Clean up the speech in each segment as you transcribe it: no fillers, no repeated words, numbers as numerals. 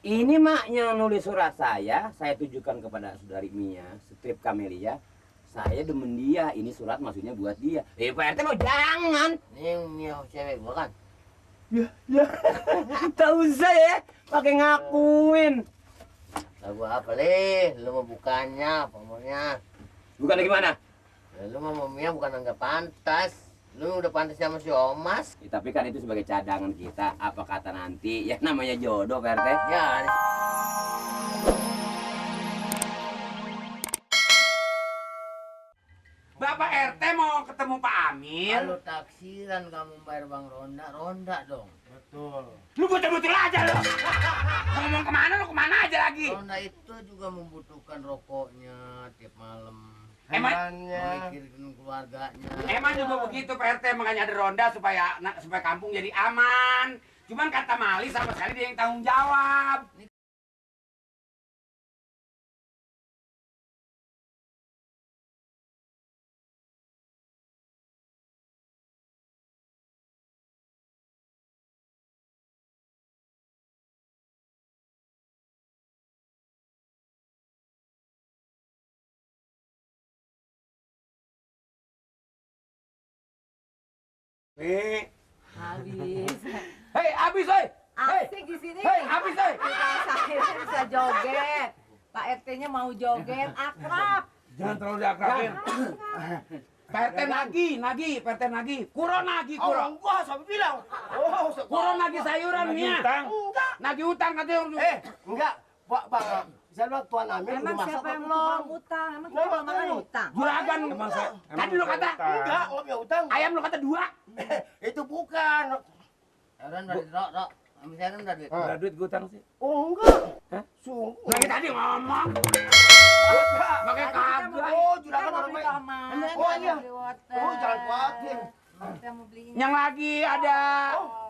Ini maknya nulis surat saya tujukan kepada saudari Mia, strip Kamelia. Saya demen dia, ini surat maksudnya buat dia. Pak RT lo jangan. Ini Mia cewek gua kan. Ya. Tak usah ya, pakai ngakuin. Lagu apa leh? Lu mau bukannya, pokoknya. Bukan gimana? Ya, lu mau Mia bukan anggap pantas. Lu udah pantas sama si Omas. Ya, tapi kan itu sebagai cadangan kita. Apa kata nanti? Ya namanya jodoh, Pak RT. Ya. Bapak RT mau ketemu Pak Amir. Kalau taksiran kamu bayar Bang Ronda dong. Betul. Lu betul-betul aja lu. Ngomong kemana aja lagi. Ronda itu juga membutuhkan rokoknya tiap malam. Emang Mikirin keluarganya. juga begitu Pak RT, makanya ada ronda supaya kampung jadi aman. Cuman kata Mali sama sekali dia yang tanggung jawab. Nih. Habis. Hei, habis oi. Asik di sini. Hei, habis oi. Saya bisa joget. Pak RT-nya mau joget, akrab. Jangan terlalu diakrabin. Pak RT nagih, Pak RT nagih. Kuro nagih, kuro. Enggak, sampai bilang. Oh, Kuro nagih sayuran Mia. enggak. Nagih utang katanya. Enggak. Pak, saya bilang Tuan Amir Emang udah masak siapa yang belum? mau utang? Emang kita mau makan utang? Juragan. Tadi lu kata Enggak, nggak punya utang. ayam lu kata 2. Itu bukan. Ron udah duit, Rok. Ambil saya udah duit. Udah duit gue utang sih. Oh, enggak. Hah? Sungguh. Lagi tadi ngomong. Enggak. Pakai kagak. Oh, juragan Kita mau orang beli baik. tomat, Oh, iya. mau beli wortel. Oh, jangan khawatir. Kita mau beli ini. Yang lagi ada Oh.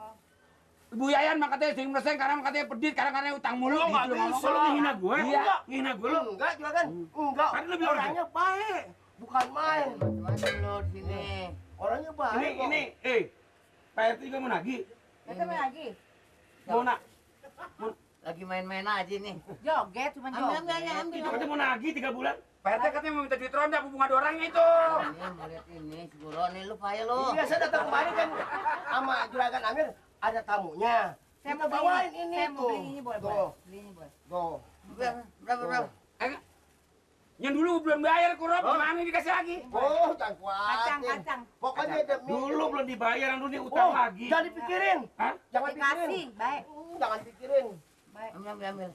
Ibu Yayan mah katanya sering mereseng karena katanya pedit karena utang mulu Lu nggak gitu ngomong. bisa. Lu ngehina gue? Iya. Ngehina gue lu. Enggak, juragan. Enggak. Kan lu bilang Orangnya baik. Bukan main. Macam-macam lu di sini. Orangnya baik. kok. Ini, Pak RT juga mau nagih. Kita mau lagi. Mau nak? Lagi main-main aja nih. Joget, cuma joget. Ambil. Katanya mau nagih 3 bulan. Pak RT katanya mau minta duit ronda, hubungan ada orangnya itu. Ini mau lihat ini, si Guru nih lu payah lu. Iya, saya datang kemarin kan sama juragan Amir ada tamunya. Saya Kita mau bawain beli ini Saya mau tuh. beli ini boleh, Tuh. boleh. Beli ini boleh. Tuh. Berapa? Yang dulu belum bayar kurang, gimana dikasih lagi? Oh, jangan khawatir. Kacang. Pokoknya demi Dulu belum dibayar, yang dulu dia utang lagi. Jangan dipikirin. Hah? Jangan pikirin. Dikasih, baik. Jangan pikirin. Baik. Ambil.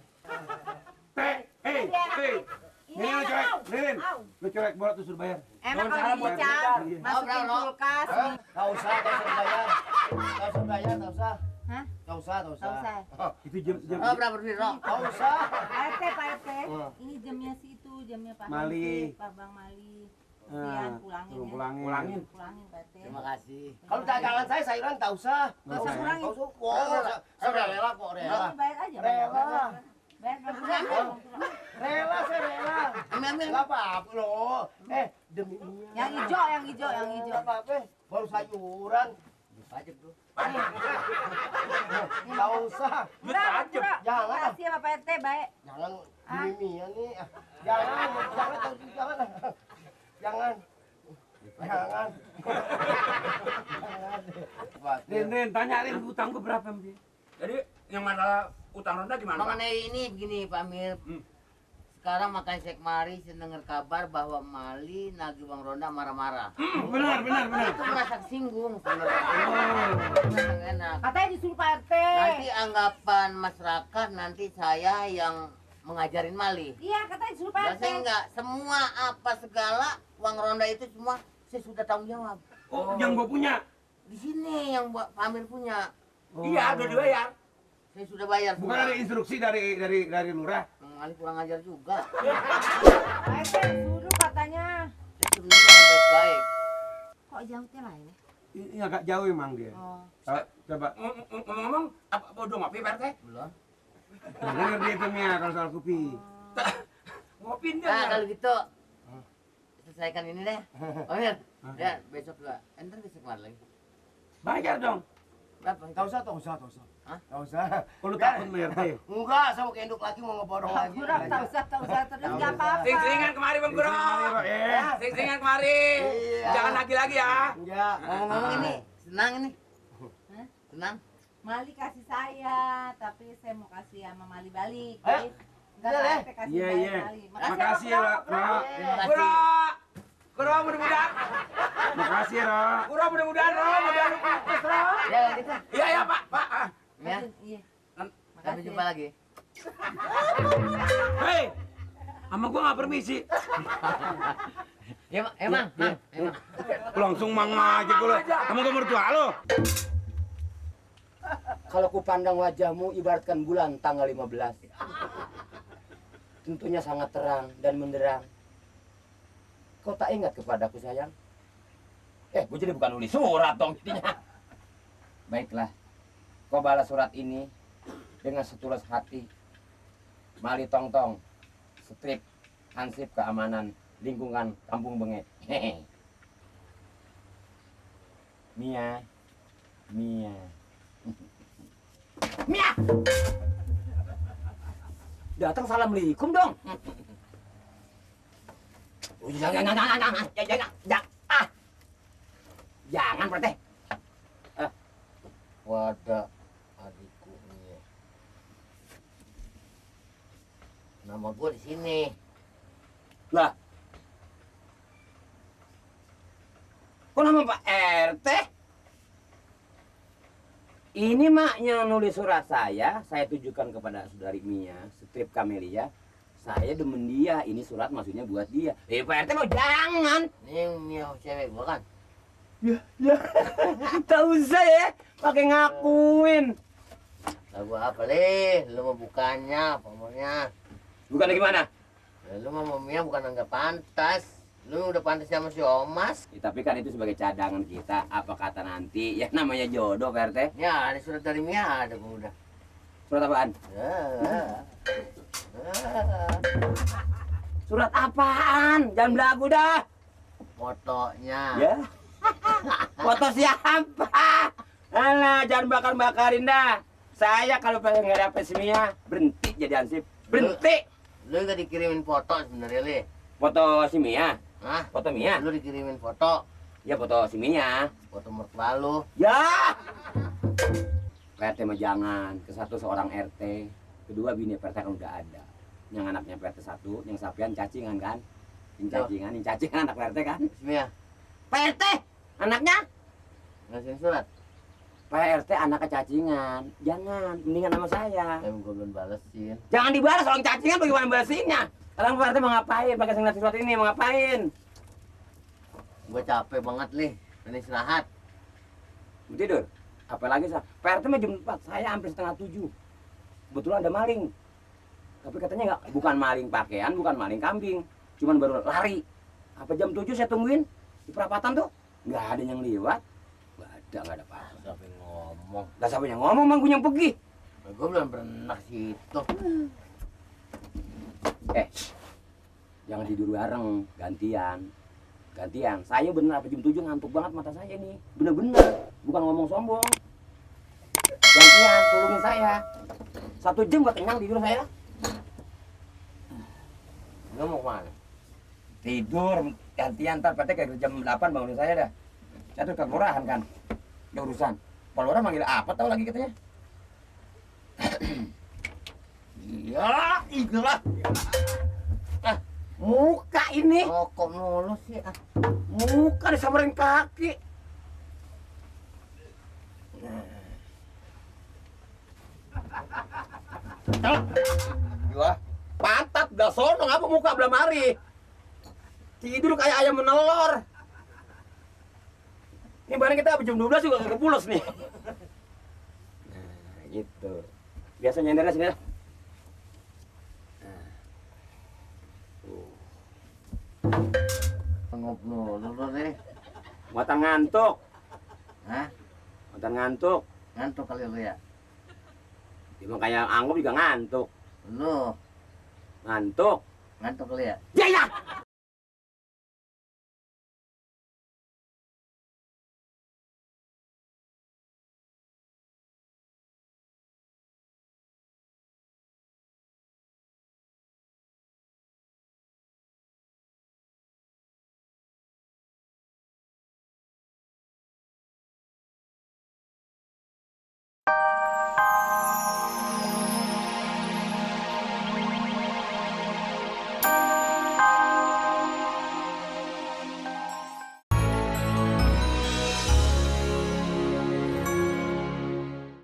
Ini lu colek, Lilin. Lu colek bola tuh suruh bayar. Enak Jangan kalau salah buat dicap, kita. masukin kulkas. Hah? Nggak usah bayar. Nggak usah bayar, nggak usah. Hah? Nggak usah. Nggak usah. Itu jam Oh, berapa duit, Rok? Nggak usah. Pak RT. Ini jamnya si itu, jamnya Pak Mali. Hansip, Pak Bang Mali. Kemudian pulangin ya. Pulangin. Pulangin Pak RT. Terima kasih. Kalau dagangan saya sayuran nggak usah. Nggak usah kurangin. Nggak usah. Oh, saya rela kok, rela. Ini bayar aja. Rela. Bayar berapa? Rela, saya rela. Ambil. Nggak apa-apa loh. Demi Mia. Yang hijau. Nggak apa-apa. Baru sayuran. Pajak, Bro. Nggak usah. Pura. Jangan. Makasih ya Pak RT, baik. Jangan demi Mia nih. Jangan. Jangan. Rin, tanya Rin, utang gue berapa, Mbi? Jadi, yang masalah utang ronda gimana, Pak? Mengenai ini begini, Pak Amir. Sekarang makan sek mari saya dengar kabar bahwa Mali nagih Bang Ronda marah-marah. Benar. Itu merasa singgung sebenarnya. Enak. Katanya disuruh Pak RT. Nanti anggapan masyarakat nanti saya yang mengajarin Mali. Iya, katanya disuruh Pak RT. Saya enggak, semua apa segala uang ronda itu semua saya sudah tanggung jawab. Oh, yang gue punya? Di sini yang Pak Amir punya. Iya, udah dibayar. Saya sudah bayar. Bukan ada instruksi dari lurah? Mali kurang ajar juga. Pak RT suruh katanya. Saya sebenarnya orang baik-baik. Kok jauhnya lain ya? Ini agak jauh emang dia. Oh. Coba. Ngomong-ngomong, apa udah ngopi, Pak RT? Belum. Dengar dia itu, Mia, kalau soal kopi. Ngopi Nah, kalau gitu selesaikan ini deh. Oh iya, ya besok juga. Entar besok kemana lagi? Bayar dong. Berapa? Tak usah. Hah? Tak usah. Kalau takut sama RT. Enggak, sama kayak induk laki mau ngeborong lagi. Gurap, tak usah terus nggak apa-apa. Sing-singan kemari Bang Guro. Sing-singan kemari. Iya. Jangan lagi ya. Enggak. Ngomong-ngomong ini, senang ini. Hah? Senang. Mali kasih saya, tapi saya mau kasih sama Mali balik. Ayo. Enggak Iya, Pak Leh. RT kasih Iya, balik iya. Mali. Makasih ya, Ro. Terima kasih. Guro. Guro mudah-mudahan. Makasih ya, Ro. Guro mudah-mudahan Ro. Mudah-mudahan lupus Ro. Ya gitu. Iya ya Pak. Pak. Ya. Iya. Sampai Makasih. jumpa lagi. Hei. Sama gua nggak permisi. Ya, emang. Langsung mang aja gue lo. Kamu gak mertua lo? Kalau ku pandang wajahmu ibaratkan bulan tanggal 15. Tentunya sangat terang dan menderang. Kau tak ingat kepadaku sayang? Gue jadi bukan nulis surat dong jadinya. Baiklah, kau balas surat ini dengan setulus hati. Mali Tongtong, strip hansip keamanan lingkungan Kampung Benge. Hehe. Mia. Mia. Datang assalamualaikum dong. Oh, jangan. Jangan, Pak Teh. Wadah adikku ini. Nama gue di sini. Lah. Kok nama Pak RT? Ini maknya nulis surat saya tujukan kepada saudari Mia, strip Kamelia. Saya demen dia, ini surat maksudnya buat dia. Pak RT mau jangan. Ini Mia cewek gua kan. Ya. Tak usah ya, pakai ngakuin. Lagu apa leh? Lu mau bukannya, pokoknya. Bukan gimana? Ya, lu mau Mia bukan enggak pantas. Lu udah pantas sama si Omas. Ya, tapi kan itu sebagai cadangan kita. Apa kata nanti? Ya namanya jodoh, Pak RT. Ya, ada surat dari Mia ada gua udah. Surat apaan? Surat apaan? Jangan belagu dah. Fotonya. Ya. Foto siapa? Alah, jangan bakar-bakarin dah. Saya kalau pengen ngadapin si Mia, berhenti jadi ansip. Berhenti. Lu enggak dikirimin foto sebenarnya, Le. Foto si Mia. Hah? Foto Mia. Lu dikirimin foto. Ya foto si Mia. Foto mertua lu. Ya. PRT mah jangan. Ke satu seorang RT. Kedua bini PRT kan udah ada. Yang anaknya PRT 1, yang sapian cacingan kan? Yang cacingan anak PRT kan? Si Mia, PRT anaknya ngasihin surat. PRT anaknya cacingan. Jangan, mendingan sama saya. Emang gua belum balesin. Jangan dibalas orang cacingan bagaimana balasinnya? Sekarang PRT mau ngapain? Pakai singkat surat ini mau ngapain? Gua capek banget, Le. Ini istirahat. Mau tidur? Apalagi sah? PRT mah jam 4, saya hampir setengah 7. Kebetulan ada maling. Tapi katanya nggak, bukan maling pakaian, bukan maling kambing. Cuman baru lari. Apa jam 7 saya tungguin di perapatan tuh? Nggak ada yang lewat. Nggak ada apa-apa. Sampai ngomong. Lah siapa yang ngomong, Bang? Gue yang pergi. Nah, gua belum pernah situ. Jangan tidur bareng, gantian. Saya bener apa jam 7 ngantuk banget mata saya nih. Bener-bener, bukan ngomong sombong. Gantian, tolongin saya. 1 jam gak kenyang tidur saya. Lu mau kemana? Tidur, gantian, ntar PT kayak jam 8 bangunin saya dah. Saya tuh ke kelurahan kan, ada urusan. Pak Lurah manggil apa tau lagi katanya. Ya, itulah. Muka ini. Oh, kok mulu sih? Muka disamperin kaki. Gua pantat udah sono ngapa muka belah mari. Tidur kayak ayam menelor. Ini barang kita jam 12 juga kagak pulos nih. Nah, gitu. Biasa nyendernya sini. Ngop lu deh. Muatan ngantuk. Hah? Muatan ngantuk. Ngantuk kali lu ya? Emang kayak anggap juga ngantuk. Lu Ngantuk. ngantuk kali ya? Ya ya.